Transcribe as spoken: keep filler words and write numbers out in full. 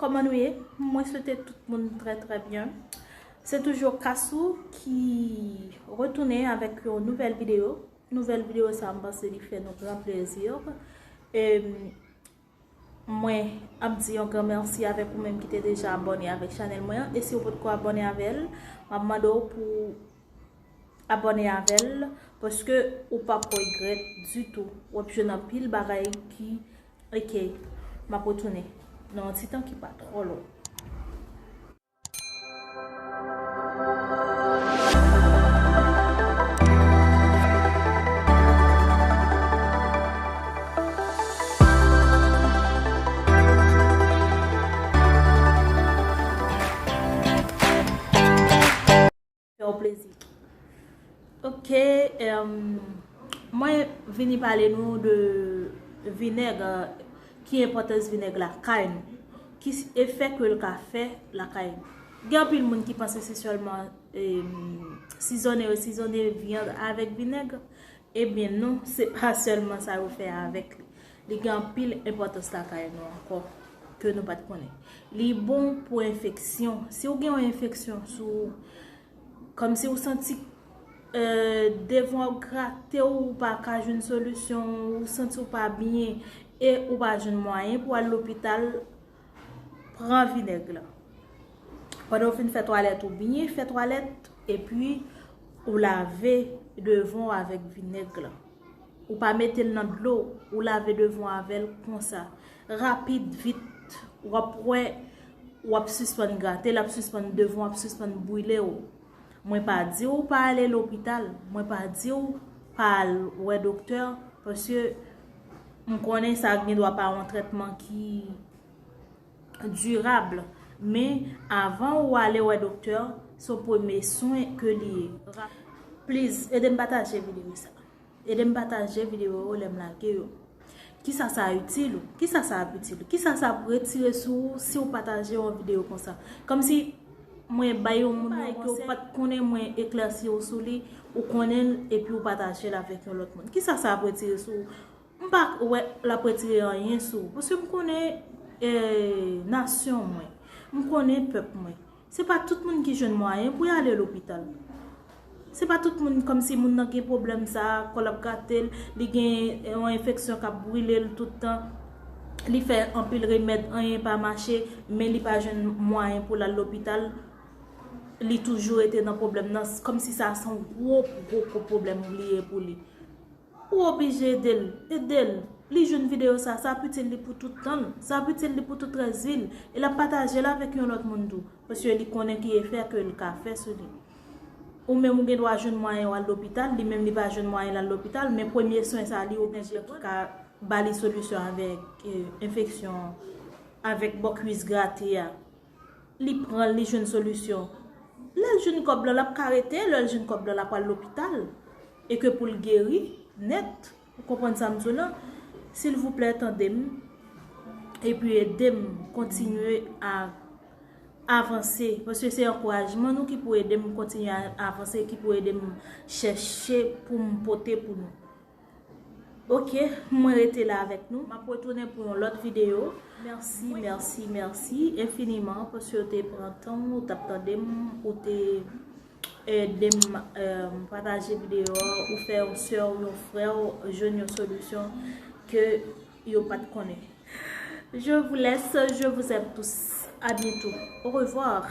Kòman nou ye? Mwen swete tout moun trè, trè byen. Se toujou Kasou ki retounen avèk yon nouvèl videyo. Nouvèl videyo sa, m panse li fè nou gran plezi. E mwen ap di yon gran mèsi avèk ou menm ki te deja abòne avèk chanèl mwen an. E si w potko abòne avè l, m ap mande w pou abòne avè l, paske ou p ap regrèt ditou. W ap jwenn anpil bagay ki, ok, m ap retounen nan yon ti tan ki pa twò lwen. Fè w plezi. Ok, em, mwen vini pale nou de vinèg, ki enpòtans vinèg lakay nou, ki s- efè ke l ka fè lakay nou. Gen anpil moun ki panse se sèlman, em, sizonnen yo sizonnen vyann avèk vinèg. Ebyen non, se pa sèlman sa yo fè avèk li. Li gen anpil enpòtans lakay nou ankò ke nou pa t konnen. Li bon pou enfeksyon. Si w gen yon enfeksyon sou, kòmsi w santi, eh, devan w ap grate w, ou pa ka jwenn solisyon, ou santi w pa byen e ou pa jwenn mwayen pou al lopital, pran vinèg la. Pandan w fin fè twalèt ou byen fè twalèt, epi ou lave devan w avèk vinèg la. Ou pa mete l nan dlo, ou lave devan w avè l konsa. Rapid, vit, w ap wè, w ap sispann grate, l ap sispann devan w, ap sispann brile w. Mwen pa di w pa ale lopital, mwen pa di w pa al wè doktè, paske m konnen sa gen dwa pa yon trètman ki dirab, men avan ou ale wè doktè, se yon premye swen ke li ye. Please, ede m pataje videyo sa. Ede m pataje videyo yo lè m lage yo. Kisa sa itil ou? Kisa sa ap itil ou? Kisa sa ap retire sou ou si w pataje yon videyo konsa? Kòmsi mwen bay yon moun yon konsèy ke w pa t konnen, mwen eklèsi w sou li, ou konnen l epi w pataje l avèk yon lòt moun. Kisa sa ap retire sou ou? M pa wè l ap retire anyen sou ou. Paske m konnen, eh, nasyon mwen. M konnen pèp mwen. Se pa tout moun ki jwenn mwayen pou y ale lopital. Se pa tout moun, kòmsi moun nan gen pwoblèm sa, kò l ap grate l, li gen yon enfeksyon k ap brile l tout tan, li fè anpil remèd, anyen pa mache, men li pa jwenn mwayen pou l al lopital, li toujou rete nan pwoblèm nan, kòmsi sa se yon gwo, gwo, gwo pwoblèm li ye pou li. Ou oblije ede l, ede l. Li jwenn videyo sa, sa ap itil li pou tout tan l, sa ap itil li pou tout rès vi l, e l ap pataje l avèk yon lòt moun tou, paske li konnen ki efè ke l ka fè sou li. Ou menm ou gen dwa jwenn mwayen w al lopital, li menm li pa jwenn mwayen l al lopital, men premye swen sa li oblije ki ka ba li solisyon avèk, eh, enfeksyon, avèk bò kwis grate a. Li pran l, li jwenn solisyon. Lè l jwenn kòb lan, l ap ka rete, lè l jwenn kòb lan, l ap al lopital. E ke pou l geri nèt, ou konprann sa m di w lan? Silvouplè, tande m, epi ede m kontinye a avanse, paske se ankourajman nou ki pou ede m kontinye a avanse, ki pou ede m chèche pou m pote pou nou. Ok, mwen rete la avèk nou. M ap retounen pou yon lòt videyo. Mèsi, mèsi, mèsi enfiniman paske w te pran tan w, w t ap tande m, ou te ede m, eh, pataje videyo a, ou fè yon sè w, yon frè w jwenn yon solisyon ke yo pa t konnen. Je vous laisse, je vous aime tous. À bientôt. Au revoir.